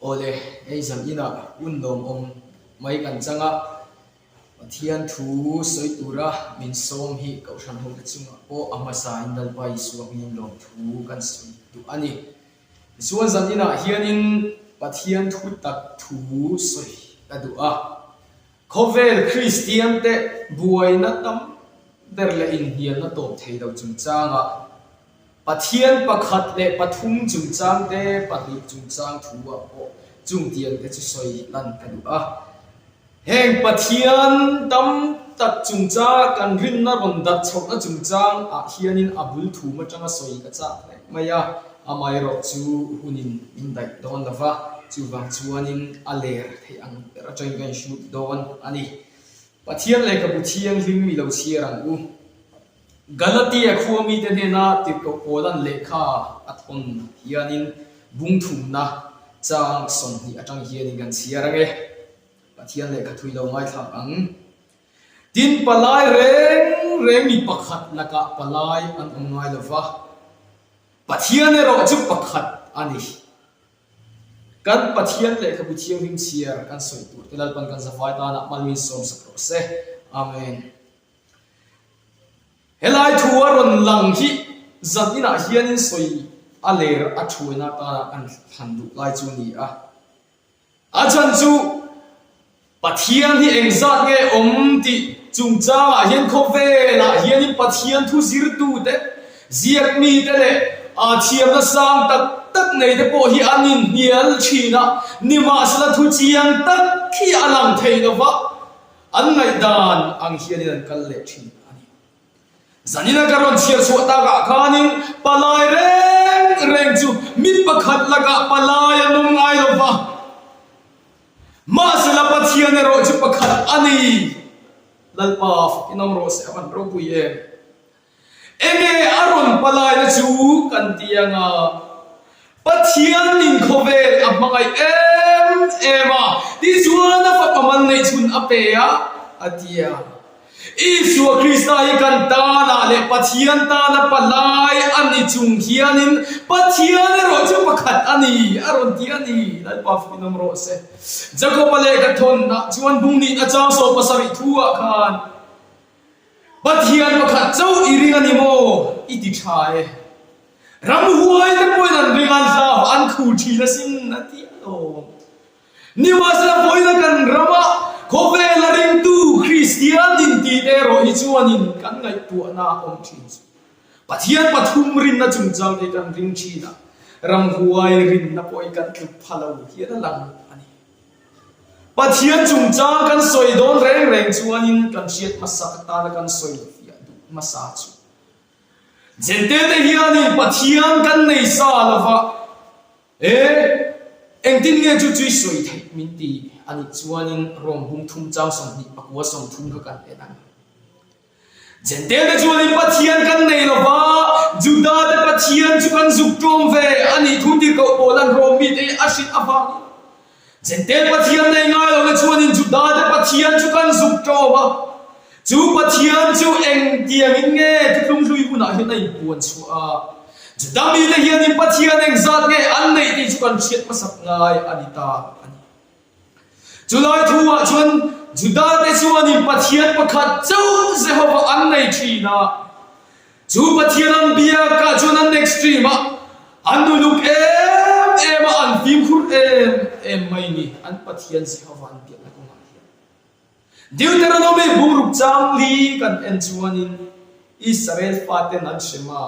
Awle, hei zan inah hun lawmawm mai kan chang a, Pathian thu sawi tura min sawm hi Kohhran hote chungah pawh a hmasain Lalpa Isua hmingin lawmthu kan sawi duh a ni. Tichuan zan inah hianin Pathian thu tak thu sawi ka duh a, Khawvel Kristiante buaina tam ber leh inhnialna tawp thei lo chungchangah Pathian pakhat leh pathum chungchangte pahnih chungchang thu-ah pawh chungtiangte chu sawi lan ka duh a. Heng Pathian tam tak chungchanga kan rinna rawn darh chhohna chungchangah hianin a bul thum atanga sawi ka chak hle mai a, amaherawh chu hunin min daih dawn lo va, chuvang chuanin a ler theih ang ber atangin ka inhrut dawn a ni. Pathian lehkhabu thianghlim i lo chhiar ang u. Galatia khua mite hnena tirhkoh Paulan lehkha a thawn hianin bung thumna chang 20 atang hianin kan chhiar ang e. Pathian lehkha thui lo ngaithlak ang. Tin, palai reng reng mi pakhat lakah palai an awm ngai lo va, Pathian erawh chu pakhat a ni. Kan Pathian lehkhabu thianghlim chhiar kan sawi tur te Lalpan kan zavai tanah mal min sawmsak rawh se. Amen. Helai thu a rawn lang hi zan inah hianin sawi a ler a thuaina atana kan thlan duh lai chu a ni a. A chhan chu Pathian hi engzat nge awm tih chungchangah hian khawvelah hianin Pathian thu zirtute, ziakmite leh thiamna sang tak tak neite pawh hi an inhnial thin a, nimahsela thu chiang tak hi a lang thei lo va, an ngaihdan ang hianin an kal leh thin a ni. Zanina ka rawn chhiar chhuah takah khanin palai reng reng chu mi pakhat lakah palai an awm ngai lo va, mahsela Pathian erawh chu pakhat a ni. Lalpa fakin awm rawh se a van ropui em. Enge a rawn palaina chu kan ti anga Pathian min khawvel a hmangaih em em a, tichuan a fapa man neih chhun a pe a, a ti a. Isua Krista hi kan tanah leh Pathian tana palai a ni chung hianin Pathian erawh chu pakhat a ni, a rawn ti a ni. Lalpa fuih nawm rawh se. Jakoba lehkha thawnah chuan bung nih a chang 70 thu-ah khan, Pathian pakhat chauh i ring a ni maw? I ti tha e. Ramhuai te pawhin an ring an hlau, an khu thin asin a ti alawm. Nimahsela vawiina kan rama khawvela ringtu Kristian inti te erawh hi chuanin kan ngaihtuahna a awm thin chu. Pathian pathum rinna chungchang hi kan ring thin a, ramhuai rinna pawh hi kan tluk pha lo hian a lang a ni. Pathian chungchang kan sawi dawn reng reng chuanin kan hriat hmasak atana kan sawi fiah duh hmasa chu Jentail-te hianin Pathian kan nei sa lo va, e, engtin nge chu chui sawi theih min ti a nih chuanin Rom bung thum chang 20 pakua 30 kha kan en ang. Jentail-te chuanin Pathian kan nei lo va, Juda-te Pathian chu kan zuk ṭawm ve a nih thu tirhkoh Paula'n Rom mite hi a hrilh avangin Jentail Pathian nei ngai lo te chuanin Juda-te Pathian chu kan zuk ṭawm a. Chu Pathian chu engtiangin nge thuthlung hlui hunah hian a inpuan chhuah a? Juda mite hianin Pathian engzat nge an neih tih chu kan hriat hmasak ngai a ni ta a ni. Chulai thuah chuan Juda-te chuanin Pathian pakhat chauh Jehovah an nei ṭhin a. Chu Pathian an biakah chuan an extreme a, an uluk em em a, an fimkhur em em mai ni, an Pathian Jehovah an biakna kawngah hian. Deuteronomy bungruk chang li kan en chuanin Israel faten an hrem a,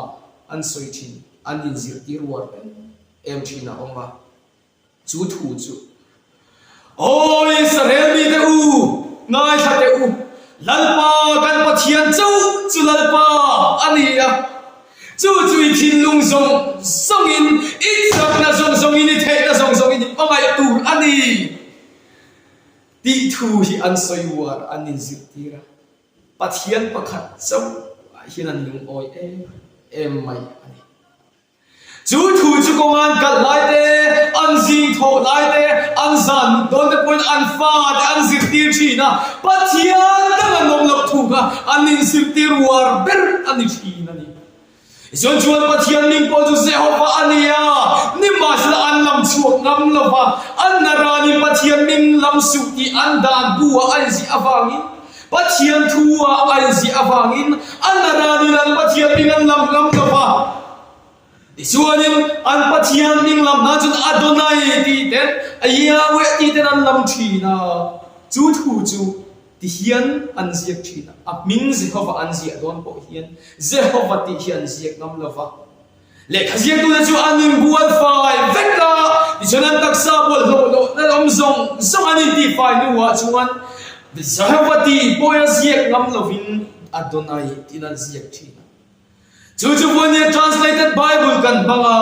an sawi thin, an inzirtir uar em em thin a awm a. Chu thu chu, Aw Israel mite u, ngaithla teh u, Lalpa kan Pathian chauh chu Lalpa a ni a, chu chu i thinlung zawng zawngin, i chakna zawng zawngin, i theihna zawng zawngin i hmangaih tur a ni tih thu hi an sawi uar an inzirtir a. Pathian pakhat chauh ah hian an lungawi em em mai a ni. Chu thu chu kawng an kalh lai te, an zing thawh lai te, an zan mut dawn te pawhin an fate an zirtir thin a, Pathian dang an awm loh thu kha an inzirtir uar ber a ni thin a ni. Tichuan chuan Pathian ming pawh chu Jehovah a ni a, nimahsela an lam chhuah. chhuak ngam lo va, an naranin Pathian min lam suh tih an dan bu ah a inziah avangin, Pathian thu ah a inziah avangin an naranin an Pathian min an lam ngam lo va. Tichuanin an Pathian min lam hna chuan Adonai tih ten, Yahweh tih ten an lam thin a, chu thu chu ti hian an ziak thin a, a hming Jehovah an ziah dawn pawh hian Jehovah tih hi an ziak ngam lo va. Lehkha ziaktute chu an inbual fai vek a, tichuan an taksa bawlhhlawh lohna awm zawng zawng an intihfai hnuah chuan Jehovah tih pawhin a ziak ngam lovin Adonai tiin an ziak thin a. Chu chu Vuania Translated Bible kan hmang a,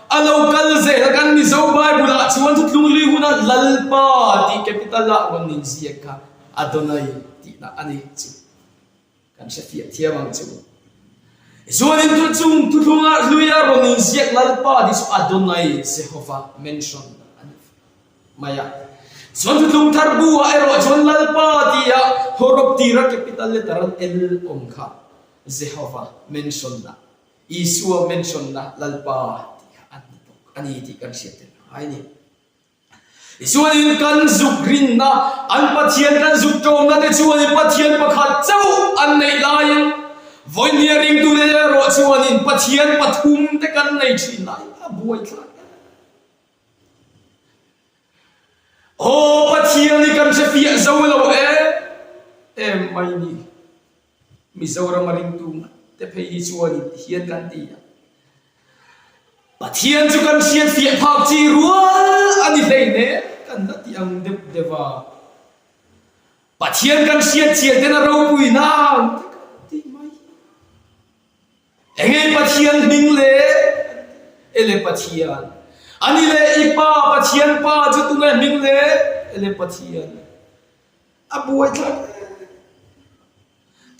a lo kal zel a, kan Mizo Bible-ah chuan thutlung hlui huna Lalpa tih capital-ah rawn inziak kha Adonai tihna a ni chu kan hre fiah thiam ang chu. Chuanin thu chung thuthlunga hluia rawn inziak Lalpa tih chu Adonai, Jehovah mention a ni mai a. Chuan thutlung thar bu-ah erawh chuan Lalpa tia hawrawp tira capital letter an L awm kha Jehovah mention na, Isua mention na Lalpa tih kha an ni bawk a ni tih kan hriat tel a ngai a ni. Tichuanin kan zuk rinna, an Pathian kan zuk ṭawmna te chuanin Pathian pakhat chauh an neih laiin vawinia ringtute erawh chuanin Pathian pathum te kan nei ṭhin lai a buaithlak em. Aw Pathian i kan hre fiah zo lo em em mai ni. Mizoram a ringtu ngat te phei hi chuan in hian kan ti a. Pathian chu kan hriat fiah phak chi rual a ni hleinem kan la ti ang deuh deuh a. Pathian kan hriat chian ten a ropui nan te kan ti mai. Enge Pathian hming le? Ele Pathian. Ani le i pa Pathian pa chu tunge hming le? Ele Pathian. A buaithlak em.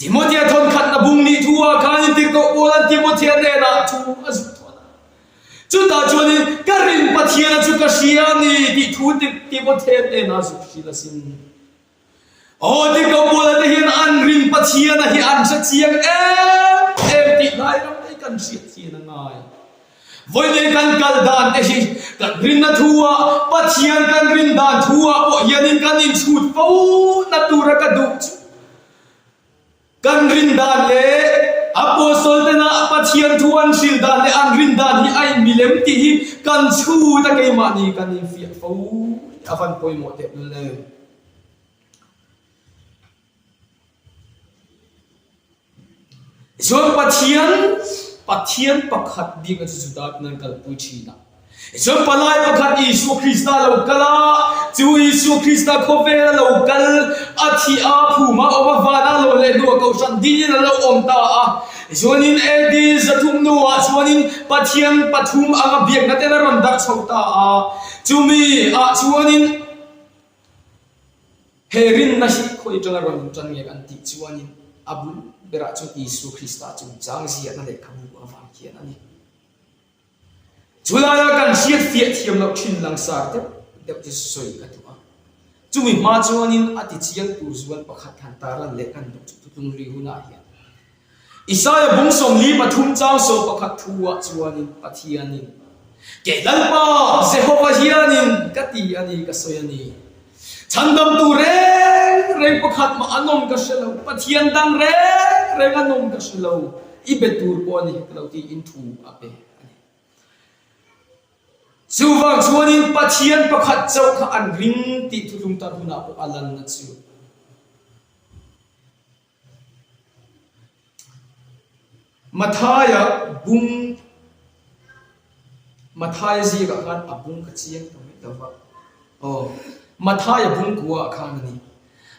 Timothea thawnkhatna bung nih thu ah khan in tirhkoh Paula'n Timothea hnenah thu a zuk thawn a. Chutah chuanin ka rin Pathiana chu ka hria a ni tih thu Timothea hnenah a zuk hrilh asin. Aw tirhkoh Paula te hian an rin Pathiana hi an hre chiang em em tih hnai ram hi kan hriat thian a ngai. Vawiin kan kal dan te hi kan rinna thu ah, Pathian kan rin dan thu ah pawh hianin kan inchhut fo na tura ka duh chu. Kan rin dan leh Apostle tena Pathian thu an hrilh dan leh an rin dan hi a inmilem tih hi kan chhut a keimahni kan infiah fo hi a van pawimawh teh lul em. Tichuan Pathian, Pathian pakhat bik a chu Juda ten an kalpui thin a. Tichuan palai pakhat Isua Krista lo kal a, chu Isua Krista khawvel a lo kal, a thih a, phum a awm a, van a lo leh hnuah kohhran dinin a lo awm ta a. Tichuanin AD 300 hnuah chuanin Pathian pathum anga biakna ten a rawn darh chho ta a. Chumi ah chuanin He rinna hi khawi atanga rawn intan nge kan tih chuanin a bul berah chuan Isua Krista chungchang ziahna lehkhabu avang hian a ni. Chulaia kan hriat fiah thiam loh thin langsar deuh deuh chu sawi ka duh a. Chumi hma chuanin a ti chiang tur zual pakhat han tarlan leh kan duh chu tutlung ri hunah hian Isaia bung 43 chang 11 thu ah chuanin Pathianin, Kei Lalpa Jehova hianin ka ti a ni, ka sawi a ni. Chhandamtu reng reng pakhat mah an awm ka hre lo, Pathian dang reng reng an awm ka hre lo, i be tur pawh a ni ka lo tiin thu a pe a ni. Chuvang chuanin Pathian pakhat chauh kha an ring tih thutlung tar hunah pawh a lanna chu. Mathaia bung Mathaia zikah khan a bung ka chiang ta mai lo va. Aw, Mathaia bung kuaah khan a ni.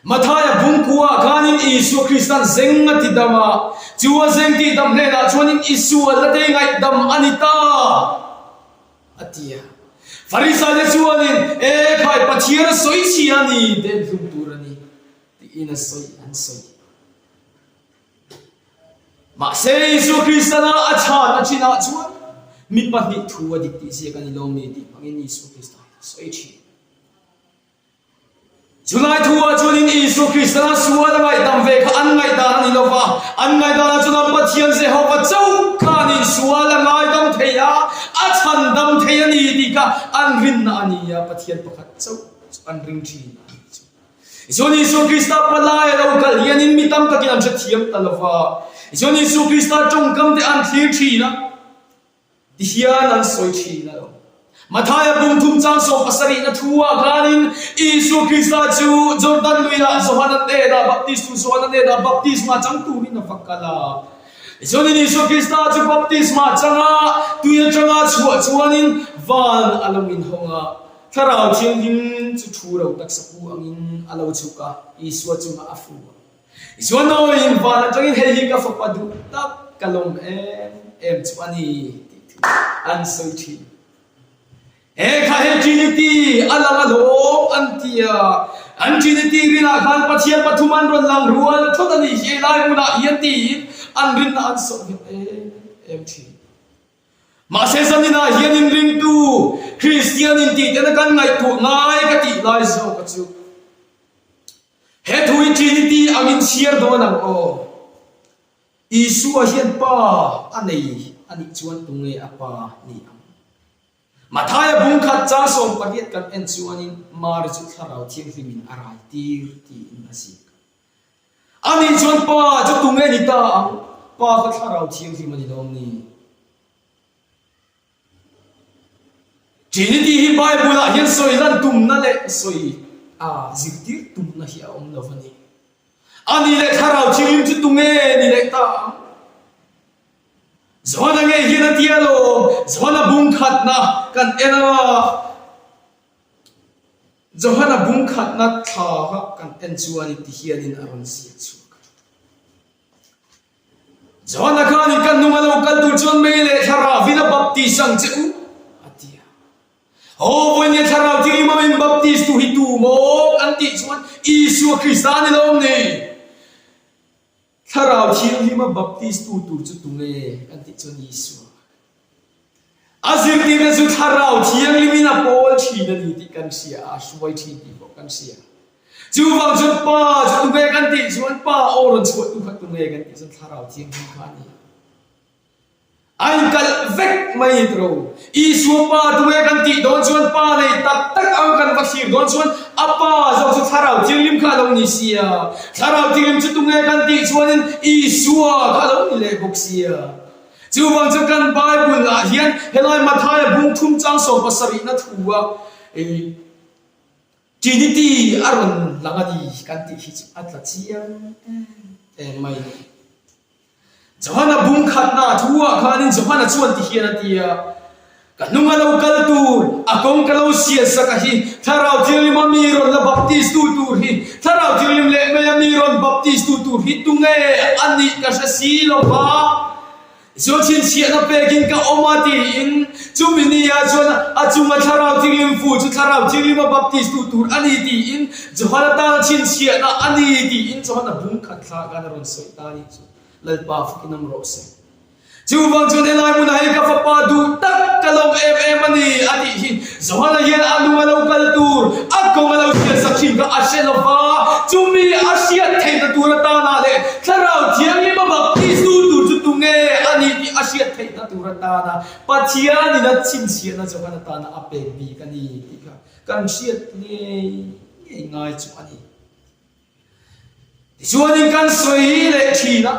Mathaia bung kuaah khanin Isua Kristan zeng a ti dam a, chu a zeng tih dam hnenah chuanin Isua la te ngaihdam a ni ta a ti a. Farisaite chuanin, E khai, Pathian a sawi chhia a ni, den hlum tur a ni. Tiin a sawi an sawi. Mahse Isua Kristana a chhan a chinah chuan mi pahnih thu a dik tih ziak a ni lo mi tih hmangin Isua Krista hi a sawi thin. Chulai thu ah chuanin Isua Kristana sual a ngaihdam ve kha an ngaihdan a ni lo va, an ngaihdanah chuan Pathian Jehova chauh khanin sual a ngaidam thei a, a chhan. chhandam thei a ni tih kha an rinna a ni a, Pathian pakhat chauh chu an ring thin a nih chu. Isuan Isua Krista palai a lo kal hianin mi tam takin an hrethiam ta lo va, Isuan Isua Krista tawngkam te an thlir thin a, Tihian an sawi thin a lo. Mathaia bung thum chang 70 na thu ah khanin Isua Krista chu Jordan luiah Johana hnenah baptistu Johana hnenah baptisma chang turin a va kal a. Tichuanin Isua Krista chu baptisma changa tui atanga chhuah chuanin van a lo inhawng a, Thlarau Thianghlim chu thu ro taksa pu angin a lo chhuk a, Isua chungah a fu a. Isua nawiin van atangin hei hi ka fapa duh tak ka lawm em em chu a ni tih thu an sawi thin. He kha he Trinity a lang a lawm an ti a, an Trinity rinah khan Pathian pathum an rawn lang rual thawt a nih hi lai hmunah hian tiin an rinna an sawh nghet em em thin. Mahse zaninah hian inringtu Kristian intih tena kan ngaihtuah ngai ka tih lai zawk a chu. He thu hi Trinity angin chhiar dawn ang aw. Isua hian Pa a nei a nih chuan tunge a Pa ni ang? Mathaia bung khat chang 18 kan en chuanin Mari chu Thlarau Thianghlimin a rai tir tiin a ziak. A nih chuan Pa chu tunge ni ta ang? Pa kha Thlarau Thianghlim a ni lawm ni? Trinity hi Bible ah hian sawi lan tumna leh sawi a zirtir tumna hi a awm lo a ni. A nih leh Thlarau Thianghlim chu tunge ni leh ta ang? Johana ngei hian a ti alawm, Johana bung khatna kan en a, Johana bung khatna thla kha kan en chuanin ti hianin a rawn ziak chhuak a. Johana khanin kan nung a lo kal tur chuan mei leh thlarau in a baptis ang che u, a ti a. Aw, vawiin nge thlarau thianghlim a min baptis tu hi tu maw kan tih chuan Isua Krista a ni lo ni. Thlarau thianghlim a baptis tu tur chu tu nge kan tih chuan Isua. A zirtirna chu Thlarau Thianghlimin a pawl thin a ni tih kan hria a, a hruai thin tih pawh kan hria. Chuvang chuan Pa chu tunge kan tih chuan Pa aw rawn chhuah tu kha tunge kan tih chuan Thlarau Thianghlim kha a ni. A inkalh vek mai ni tawh lo. Isua Pa tunge kan tih dawn chuan Pa nei tak tak ang kan va thlir dawn chuan a Pa zawk chu Thlarau Thianghlim kha a lo ni sia. Thlarau Thianghlim chu tunge kan tih chuanin Isua kha a lo ni leh bawk sia. Chuvang chu kan Bible ah hian helai Mathaia bung thum chang 70 na thu a Trinity a rawn lang a ni kan tih hi chu a tla chiang em em mai ni. Johana bung khatna thu ah khanin Johana chuan ti hian a ti a, Ka hnung a lo kal tur, a kawng ka lo sial sak a hi, Thlarau Thianghlim a mi rawn la baptis tu tur hi, Thlarau Thianghlim leh mei a mi rawn baptis tu tur hi tunge a nih ka hre si lo va, Chuan chhinchhiahna pekin ka awm a tiin chumi ni ah chuan a chunga Thlarau Thianghlim fu chu Thlarau Thianghlim a baptis tu tur a ni tiin Johana tana chhinchhiahna a ni tiin Johana bung khat thla khan a rawn sawi ta a nih chu. Lalpa fakin awm rawh se. Chuvang chuan helai hmunah hi ka fapa duh tak ka lawm em em a ni a tih hi Johana hian a lung a lo kal tur a kawng a lo hriat sak thin kha a hre lo va, chumi a hriat theihna tur atana leh Thlarau Thianghlim a baptistu tur chu tunge a ni tih a hriat theihna tur atana Pathianin a chhinchhiahna Johana tana a pek bik a ni tih kha kan hriat ngei ngei ngai chu a ni. Tichuanin kan sawi leh thin a.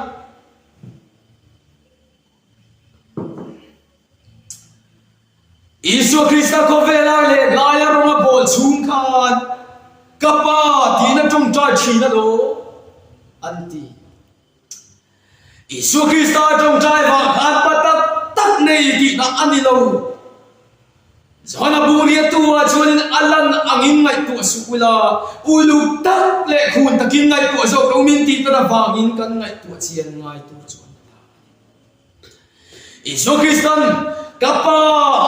Isua Krista khawvela leh laia rawng a bawl chhung khan ka Pa tiin a tawngtai thin a lo an ti. Isua Krista a tawngtai vang khan pa tak tak nei tihna a ni lo. Johana bu riatu ah chuanin a lan angin ngaihtuah suh ula, uluk tak leh khun takin ngaihtuah zawk lo min tih tan avangin kan ngaihtuah chian ngai tur chu an ta a ni. Isua Kristan ka Pa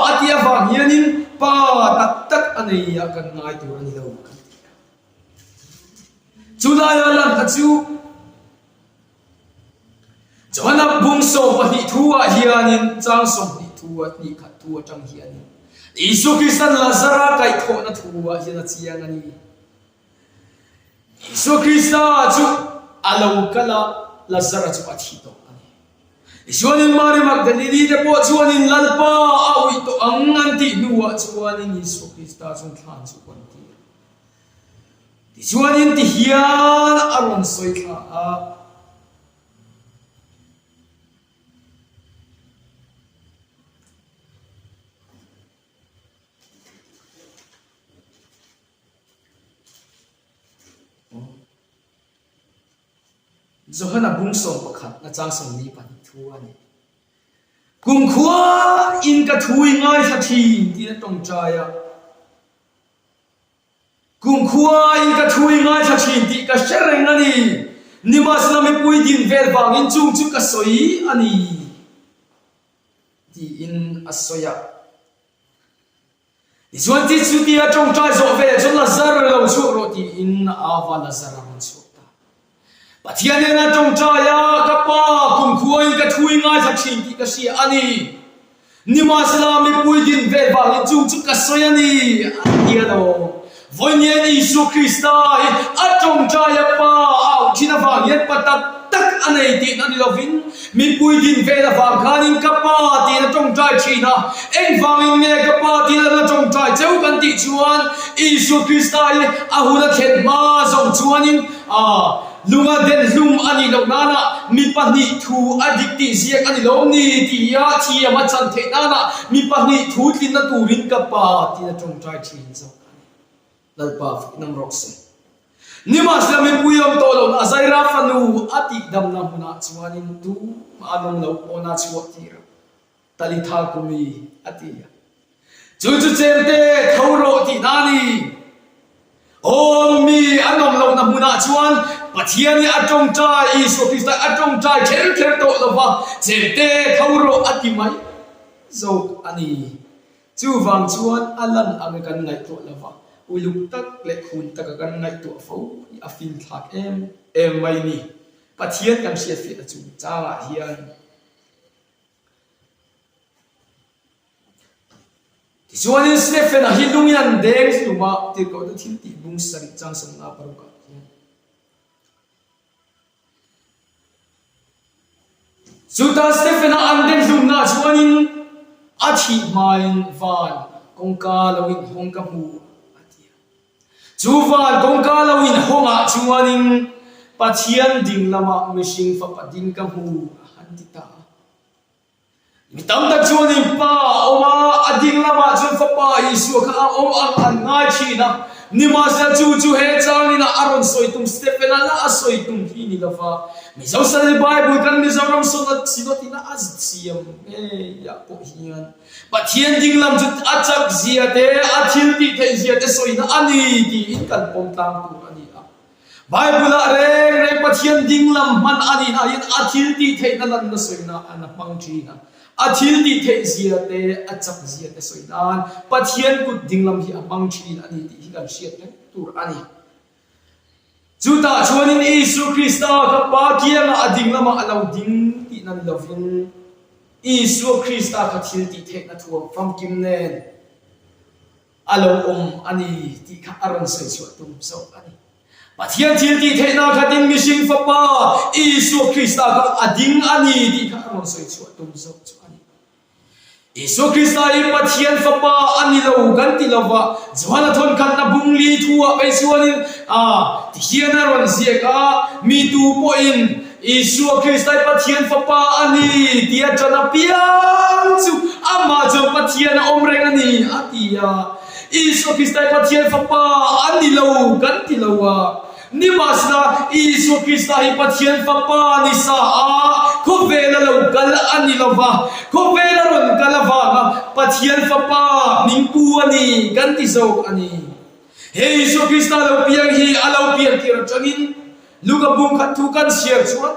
a tih avang hianin Pa tak tak a nei ah kan ngai tur a ni lo kan ti a. Chulaia lan kha chu Johana bung 12 thu ah hianin chang 20 thu ah hnih khat thu atang hianin Isua Kristan Lazara kaihthawhna thu ah hian a chiang a ni. Isua Krista chu a lo kal a, Lazara chu a thi tawh a ni. Tichuanin Mari Magdalini te pawh chuanin Lalpa a uih tawh ang an tih hnuah chuanin Isua Krista chuan thlan chu a rawn tir. Tichuanin ti hian a rawn sawi thla a. Johana bung 11 a chang 42 thu a ni. Kumkhua in ka thu i ngaithla thin tiin a tawngtai a. Kumkhua in ka thu i ngaithla thin tih ka hre reng a ni. Nimahsela mipui din vel vangin chung chu ka sawi a ni tiin a sawi a. Tichuan ti chu tia tawngtai zawh ve chuan Lazar lo chhuak rawh tiin a ava Lazar a rawn chhuak ta. Pathian hnena tawngtai a, Ka Pa, kumkhua in ka thu i ngaithla thin tih ka hria a ni. Nimahsela mipui din vel vangin chung chu ka sawi a ni, a ti a lo. Vawiin Isua Krista hi a tawngtai a Pa a auh thin avang hian pa tak tak a nei tihna ni lovin mipui din vel avang khanin ka pa tiin a tawngtai thin a, engvangin nge ka pa tiin a la tawngtai cheu kan tih chuan Isua Krista hi a hun a thlen hma zawng chuanin a lunga den hlum a nih loh nana mi pahnih thu a dik tih ziak a ni lo ni tia thiam a chan theih nana mi pahnih thu tlinna turin ka pa tiin a tawngtai thin zawk a ni. Lalpa fak rawh se. Nimahsela mipui awm tawh lohna Zaira fanu a tihdamna hmunah chuanin tumah an awm lo pawn a chhuah tir a, Talitha kumi a ti a. Chu chu chemte tho rawh tihna a ni. Awm mi an awm lohna hmunah chuan Pathian hi a tawngtai, Isua Krista a tawngtai kher kher tawh lova, chemte tho rawh a ti mai zawk a ni. Chuvang chuan a lan anga kan ngaihtuah lo va, uluk tak leh khun taka kan ngaihtuah fo hi a finthlak em em mai ni. Pathian kan hriatfiahna chungchangah hian Tichuanin Stephen-a hi lungin an deng hlum a, tirhkohte thil tih bung sarih chang sawmna parukah hian. Chutah Stephen-a an den hlumna chuanin a thih hmain van kawngka lo inhawng ka hmu a ti a. Chu van kawngka lo inhawngah chuanin Pathian ding lamah mihring fapa ding ka hmu a han ti ta a. Mi tam tak chuanin Pa a awm a, a ding lamah chuan Fapa Isua kha a awm ang an ngai thin a. Nimahsela chu chu he changin a rawn sawi tum Stephen-a la a sawi tum hi ni lova, Mizo Sali Bible kan Mizoram Synod Synod ina a siam ngeiah pawh hian Pathian ding lam chu a chak zia te, a thil tih theih zia te sawina a ni tiin kan pawm tlang tur a ni a. Bible-ah reng reng Pathian ding lam hman a nihna hian a thil tih theihna lanna sawina an a hmang thin a. A thil tih theih zia te, a chak zia te sawi nan Pathian kut ding lam hi a hmang thin a ni tih hi kan hriat reng tur a ni. Chutah chuanin Isua Krista kha Pa kiangah a ding lamah a lo ding tihna ni lovin Isua Krista kha thil tih theihna thuam famkim nen A lo awm a ni tih kha a rawn sawi chhuah tum zawk a ni. Pathian thil tih theihna khatin mihring Fapa Isua Krista kha a ding a ni tih kha a rawn sawi chhuah tum zawk chu a ni. Isua Krista hi Pathian Fapa a ni lo kan ti lo va, Johana thawnkhatna bung li thu-ah phei chuanin a tihian a rawn ziak a, Mi tu pawhin Isua Krista hi Pathian Fapa a ni tia ṭan apiang chu amah chuan Pathian a awm reng a ni, a ti a. Isua Krista hi Pathian Fapa a ni lo kan ti lo a. Nimahsela, Isua Krista hi Pathian Fapa ni sa a, khawvela lo kal a ni lo va, khawvela rawn kal avanga Pathian Fapa hming pu a ni kan ti zawk a ni. He Isua Krista lo piang hi a lo pian tir aṭangin Luka bung khat thu kan chhiar chuan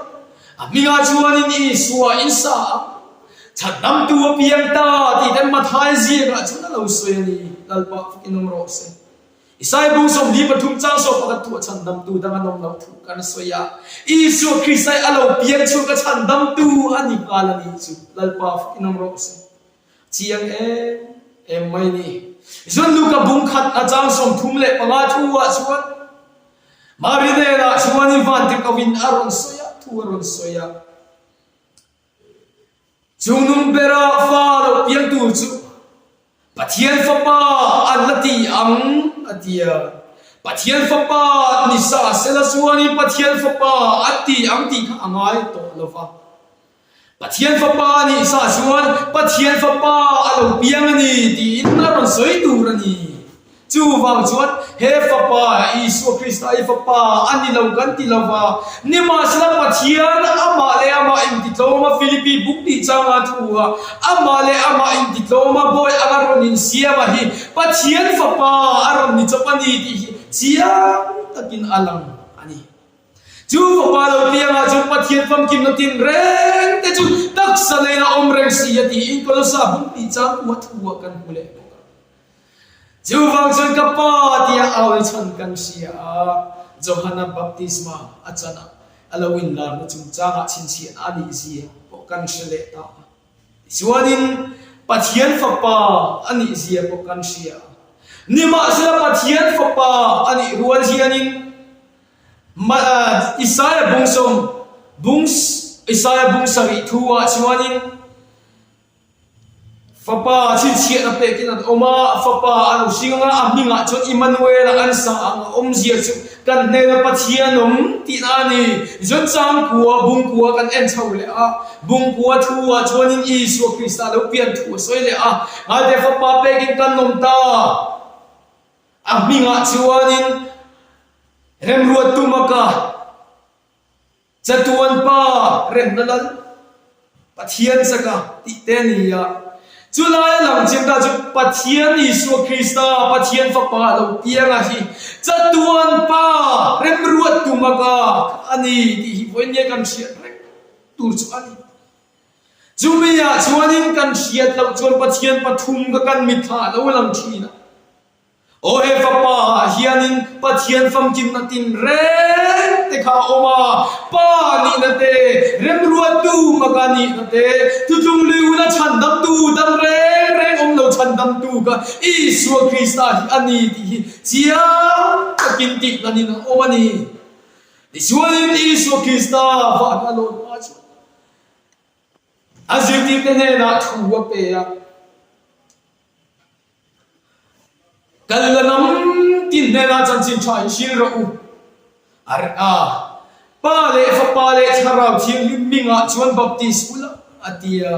a hmingah chuanin Isua in sa a, chhandamtu a piang ta tih te Mathai ziakah chuan a lo sawi a ni. Lalpa fakin awm rawh se. Isaiah bung 43 chang 11 thuah chhandamtu dang an awm lo thu kan sawi a, Isua Krista hi a lo piang chhuak a chhandamtu a ni nghal a nih chu. Lalpa fakin awm rawh se. Chiang em em mai ni. Tichuan Luka bung khat a chang 35 thu ah chuan Mari hnenah chuan i van tirhkoh in a rawn sawi a, thu a rawn sawi a. Chungnung bera fa lo piang tur chu Pathian Fapa an la ti ang, a ti a. Pathian Fapa ni sa sela chuanin Pathian Fapa an ti ang tih kha a ngai tawh lo va. Pathian Fapa nih sa chuan Pathian Fapa a lo piang a ni tiin a rawn sawi tur a ni. Chuvang chuan he Fapa, Isua Krista i Fapa a ni lo kan ti lo va, nimahsela Pathian amah leh amah intitlawm a Philippi buk tih changa thu a, amah leh amah intitlawm a bawi anga rawn insiam a hi Pathian Fapa a rawn ni chawp a ni tih hi chiang takin a lang a ni. Chu Fapa lo piangah chuan Pathian famkimna tinreng te chu taksa neiin a awm reng si a tiin Kolosa buk tih chang kua thu ah kan hmu leh bawk a. Chuvang chuan ka Pa tia au ni chhan kan hria a, Johana baptisma a chan a, a lo inlarna chungchangah chhinchhiah a nih zia pawh kan hre leh ta a. Tichuanin Pathian Fapa a nih zia pawh kan hria a. Nimahsela Pathian Fapa a nih rual hianin Isaia bungsawm bung Isaia bung sarih thu ah chuanin, Fapa chhinchhiahna pekin an awm a, fapa a lo hring anga a hmingah chuan Immanuel-a an sa ang a awmzia chu kan hnena Pathian awm tihna a ni. Tichuan changkua, bungkua kan en chho leh a, bungkua thu-ah chuanin Isua Krista lo pian thu a sawi leh a, Ngaite fapa pekin kan awm ta, a hmingah chuanin remruattu maka, Chatuan Pa remna lal Pathian chaka tih te a ni a. Chu laia lang chiang ta chu Pathian Isua Krista, Pathian Fapa lo pianga hi Chatuan Pa remruat tumaka a ni tih hi vawiin nge kan hriat reng tur chu a ni. Chumi ah chuanin kan hriat loh chuan Pathian pathum ka kan mitthla a lo lang thin a. Aw he fapa ah hianin Pathian famkimna tinreng te kha a awm a, Pa nihna te, remruattu maka nihna te, thutlung liuna chhandamtu dam reng reng awm lo chhandamtu kha Isua Krista hi a ni tih hi chiang takin tihnanin a awm a ni. Tichuanin Isua Krista vana lawn hma chuan a zirtirte hnenah thu a pe a. Kal la lam tin hnenah chanchin tha in hril rawh u. A reh a, Pa leh Fapa leh Thlarau Thianghlim hmingah chuan baptis ula, a ti a.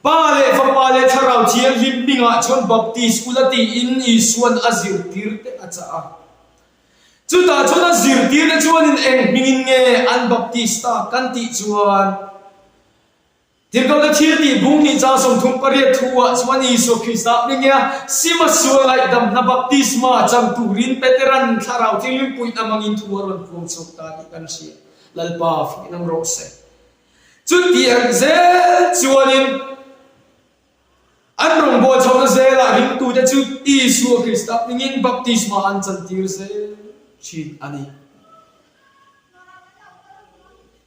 Pa leh Fapa leh Thlarau Thianghlim hmingah chuan baptis ula tiin Isua'n a zirtirte a chah a. Chutah chuan a zirtirte chuanin eng hmingin nge an baptis ta kan tih chuan, Tirhkohna thil tih bung hnih chang 38 thu ah chuan Isua Krista hmingia sima sual ngaihdamna baptisma chang turin Peteran Thlarau Thianghlim puihna hmangin thu a rawn puang chhuak ta tih kan hria. Lalpa fuihna rawh se. Chutiang zel chuanin an rawngbâwl chhohna zelah ringtute chu Isua Krista hmingin baptisma an chantir zel thin a ni.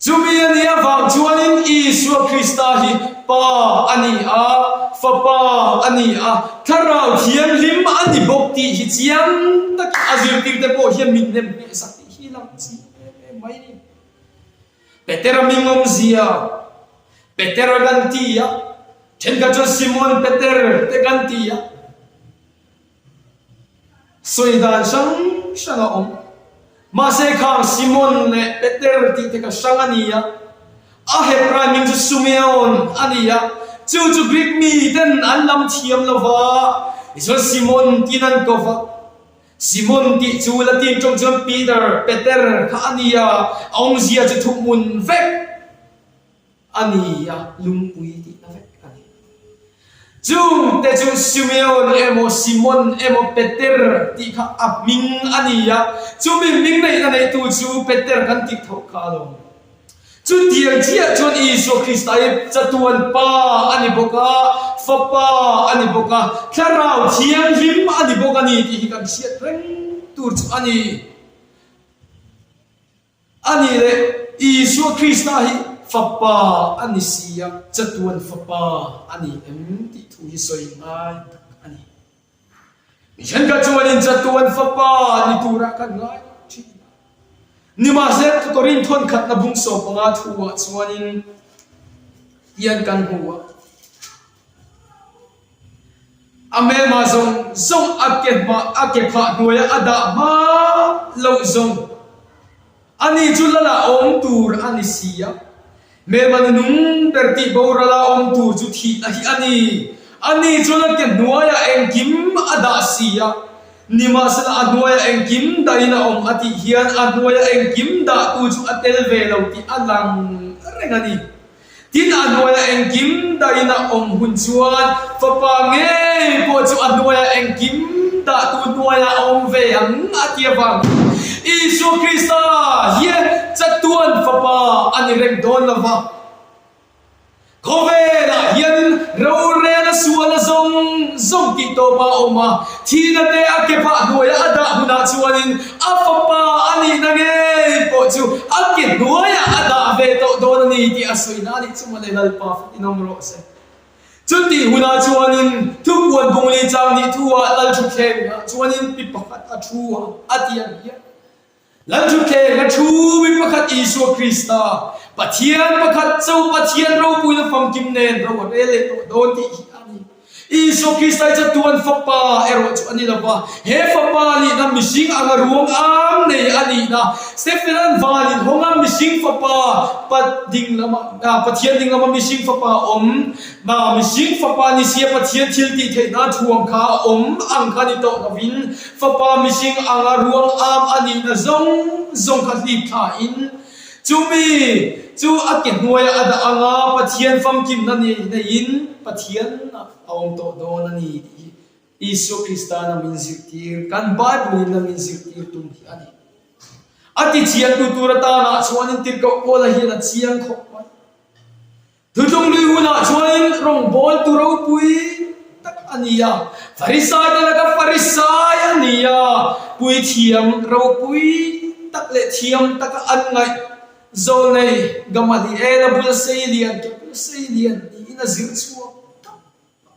Chumi a nih avang chuanin Isua Krista hi Pa a ni a, Fapa a ni a, Thlarau Thianghlim a ni bawk tih hi chiang takin a zirtirte pawh hian min hnem hnehsak tih hi lang chi em em mai a ni. Petera ming awmzia, Petera kan ti a, thenkhat chuan Simon Peter te kan ti a. Sawi dan hrang hrang a awm. Mahse khang Simon leh Peter tih te kha hrang a ni a, a Hebrai hming chu Sumeon a ni a, chu chu Greek mi ten an lam thiam lo va, tichuan Simon tiin an ko va. Simon tih chu Latin tawng chuan Peter, Peter, kha a ni a, a awmzia chu thuhmun vek. A ni a, lungpui tihna vek a ni. Chungte chu Simeon emaw Simon emaw Peter tih kha a hming a ni a, chumi hming neihna neihtu chu Peter kan tih tho kha a lo. Chutiang chiah chuan Isua Krista hi chatuan Pa a ni bawk a, Fapa a ni bawk a, Thlarau Thianghlim a ni bawk a ni tih hi kan hriat reng tur chu a ni. A nih leh, Isua Krista hi Fapa a ni si a, chatuan Fapa a ni em tih thu hi sawi ngai tak a ni. Mi thenkhat chuanin chatuan Fapa ni turah kan ngai thin a. Nimahse, Korinth thawn khatna bung 15 thu ah chuanin. Hian kan hmu a. A hmelma zawng zawng a ke hma a ke phah hnuaia a dah hma loh zawng ani chu lala awm tur a ni si a. Hmelma nunung ber tih borala awm tur chu thihna hi a ni. Ani chuan a ke hnuaiah engkim a dah si a. Nimahsela a hnuaiah engkim dahin a awm a tih hian a hnuaia engkim dahtu chu a tel ve lo tih a lang reng a ni. Tin, a hnuaia engkim dahin a awm hun chuan fapa ngei pawh chu a hnuaia engkim dahtu hnuaiah a awm ve ang a ti avangin Isua Krista hian chatuan fapa a ni reng dawn lo va. Khawvelah hian rorel a sual a zawng zawng tih tawp a awm a, thihna te a ke phah hnuaia a dah hunah chuanin A fapa a nihna ngei pawh chu a ke hnuaiah a dah ve tawh dawn a ni tih a sawi na anih chu mawle Lalpa fakin awm rawh se. Chutih hunah chuanin thupuan bungli chang nih thuah Lalthuthlengah chuanin mi pakhat a thu a, a ti ang hian, Lalthutthleng a thu mi pakhat Isua Krista, Pathian pakhat chauh Pathian ropuina famkim nen ro a rel leh tawh dawn tih hi a ni. Isua Krista hi chatuan Fapa erawh chu a ni lo va, he Fapa nihna mihring anga ruang am nei a nihna, Stephena'n van inhawnga mihring Fapa pa ding lama, Pathian ding lama mihring Fapa awm, mihring Fapa ni sia Pathian thil tih theihna thuam kha a awm ang kha ni tawh lovin, Fapa mihring anga ruang am a nihna zawng zawng kha hlip thlain, Chumi chu a ke hnuaiah a dah ang a, Pathian famkimna neiin Pathian a awm tawh dawn a ni tih hi Isua Krista'n a min zirtir, kan Bible-in a min zirtir tum hi a ni. A tichiangtu tur atanah chuanin Tirhkoh Paula hian a chiang khawp mai. Thutlung lui hunah chuanin rawngbawltu ropui tak a ni a, Farisai te laka Farisai a ni a, puithiam ropui tak leh thiam taka an ngaih Zawlnei Gamaliela bula sei lian ke bula sei lian niin a zir chhuak tak a.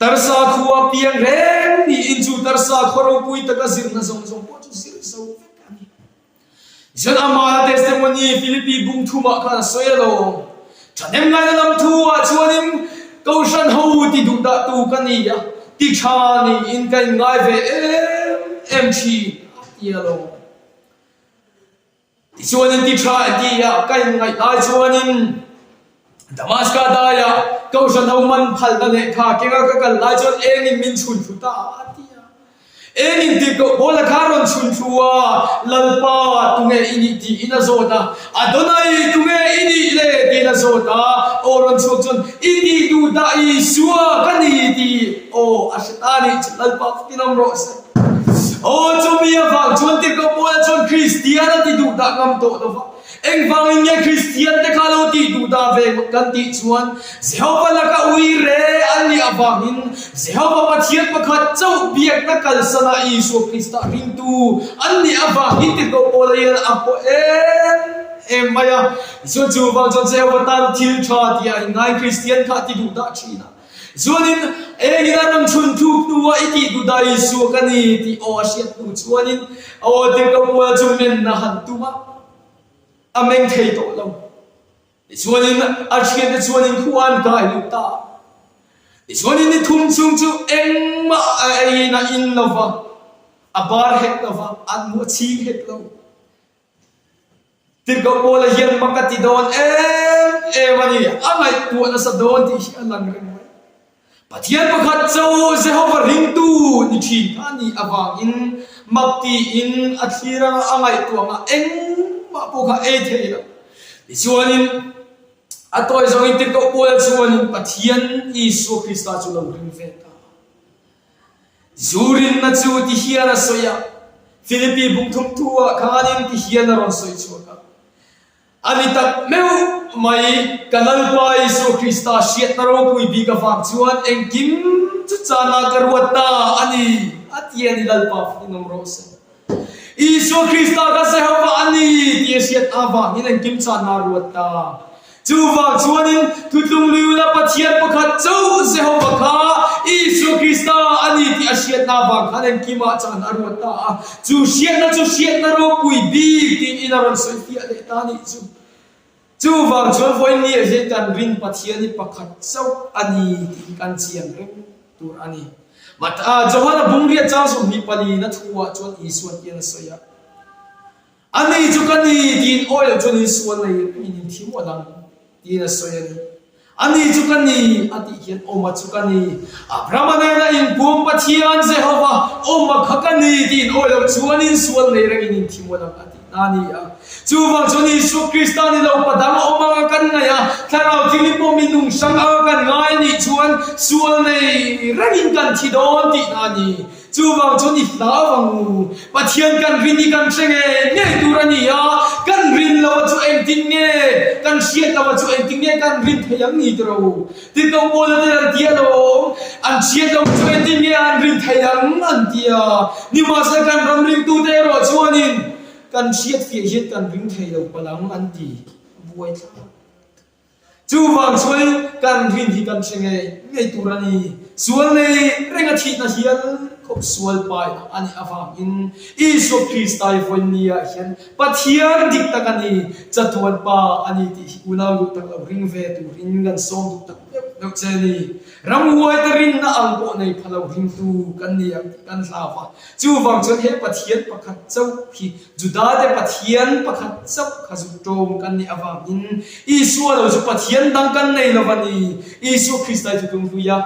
Tarsa khua piang reng niin chu Tarsa khaw ropui taka zirna zawng zawng pawh chu zir zo vek a ni. Tichuan amah testimony Philippi bung thumah khan a sawi a lo. Thahnem ngaina lam thu ah chuanin Kohhran ho ti duh dah tu ka ni a, ti tha niin ka inngai ve em em thin a ti a lo. Tichuanin ti tha e ti a ka inngaih lai chuanin Damaska daiah Kohhran ho man phalna lehkha kenga ka kal lai chuan engin min chhun thlu ta a ti a. Engin tih koh Paula kha rawn chhun thlu a, Lalpa tunge i nih tiin a zawt a, Adonai tunge i nih le tiin a zawt a, aw rawn chhuak chuan i tih duh dah Isua ka ni tih aw a hre ta a nih chu Lalpa fakin awm rawh se. Aw, chumi avang chuan tirhkoh Paula chuan Kristian a ti duh dah ngam tawh lo va. Engvangin nge Kristian te kha lo tih duh dah ve ngawt kan tih chuan Jehova laka ui re an nih avangin Jehova Pathian pakhat chauh biakna kalsana Isua Krista ringtu an nih avangin tirhkoh Paula hian a pawh em em mai a. Tichuan chuvang chuan Jehova tan thil tha tih a inngai Kristian kha a ti duh dah thin a. Chuanin, Engin a rawn chhun thuk hnuah i tih duh dah Isua ka ni tih aw a hriat hnu chuanin aw tirhkoh Paula chu menna han tum a, a meng thei tawh lo. Tichuanin a thiante chuanin khua an kai lut ta a. Tichuanin ni thum chhung chu engmah a eiin a in lo va, a bar hek lo va, an hmu a chhing hek lo. Tirhkoh Paula hian mak a ti dawn em em a ni, a ngaihtuah nasa dawn tih hi a lang reng mai. Pathian pakhat cho Jehova ringtu ni thin kha a nih avangin mak tiin a thlir anga a ngaihtuah anga engmah pawh kha ei thei lo. Tichuanin a tawi zawngin Tirhkoh Paula chuanin Pathian Isua Krista chu lo ring ve ta a. Zu rinna chu ti hian a sawi a, Philippi bung thum thu ah khanin ti hian a rawn sawi chhuak a, A ni tak meuh mai, ka Lalpa Isua Krista hriatna ropui bik avang chuan engkim chu chana ka ruat ta a ni, a ti a ni Lalpa fakin awm rawh se. Isua Krista kha Jehovah a ni tih a hriat avangin engkim chana a ruat ta. Chuvang chuanin thutlung liula Pathian pakhat chauh Jehovah kha Isua Krista a ni tih a hriatna avang khan engkimah chan a ruat ta a. Chu hriatna chu hriatna ropui bik tiin a rawn sawi fiah leh ta a nih chu. Chuvang chuan vawiin hian kan rin Pathian hi pakhat chauh a ni tih hi kan chian reng tur a ni. Johana bungriat chang 24 na thuah chuan Isuan tian a sawi a, Ani chu ka ni tiin awi loh chuan in sual nei rengin in thi mual ang tiin a sawi a ni. Ani chu ka ni a tih hian awma chu ka ni. Abrahama nena inpuang Pathian Jehova awma kha ka ni tiin awi loh chuan in sual nei rengin in thi mual ang a tih na a ni a. Chuvang chuan Isua Krista ni lo pa dang awm anga kan ngaih a, Thlarau Thianghlim pawh mi nung hrang anga kan ngai a nih chuan sual nei rengin kan thi dawn tih na a ni. Chuvang chuan i hlau ang u. Pathian kan rin hi kan hre ngei ngei tur a ni a, kan rin lo a chu engtin nge, kan hriat lo a chu engtin nge kan rin thei ang ni tiro. Tito Paula ten an ti alawm, an hriat lo chu engtin nge an rin thei ang an ti a. Nimahsela kan ram ringtute erawh chuanin kan hriat fiah hian kan ring thei lo palh ang an ti. Buaithlak. Chuvang chuan kan rin hi kan hre ngei ngei tur a ni. Sual nei renga thihna hial khawp sual pai a nih avangin Isua Krista hi vawinia hian Pathian dik tak a ni, chatuan Pa a ni tih hi unau duh tak lo ring ve turin kan sawm duh tak meuh meuh che a ni. Ramhuaite rinna ang pawh nei pha lo ringtu kan ni ang tih kan hlau a. Chuvang chuan he Pathian pakhat chauh hi Judate Pathian pakhat chauh kha zuk ṭawm kan nih avangin Isua lo chu Pathian dang kan nei lo a ni. Isua Krista hi thutlung hluia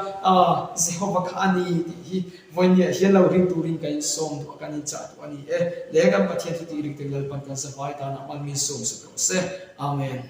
Jehova kha a ni tih hi vawinia hian lo ring turin ka insawm duh a, kan inchah duh a ni e. Le kan Pathian thutih ringtu Lalpan kan zavai tanah hman min sawm sawk rawh se. Amen.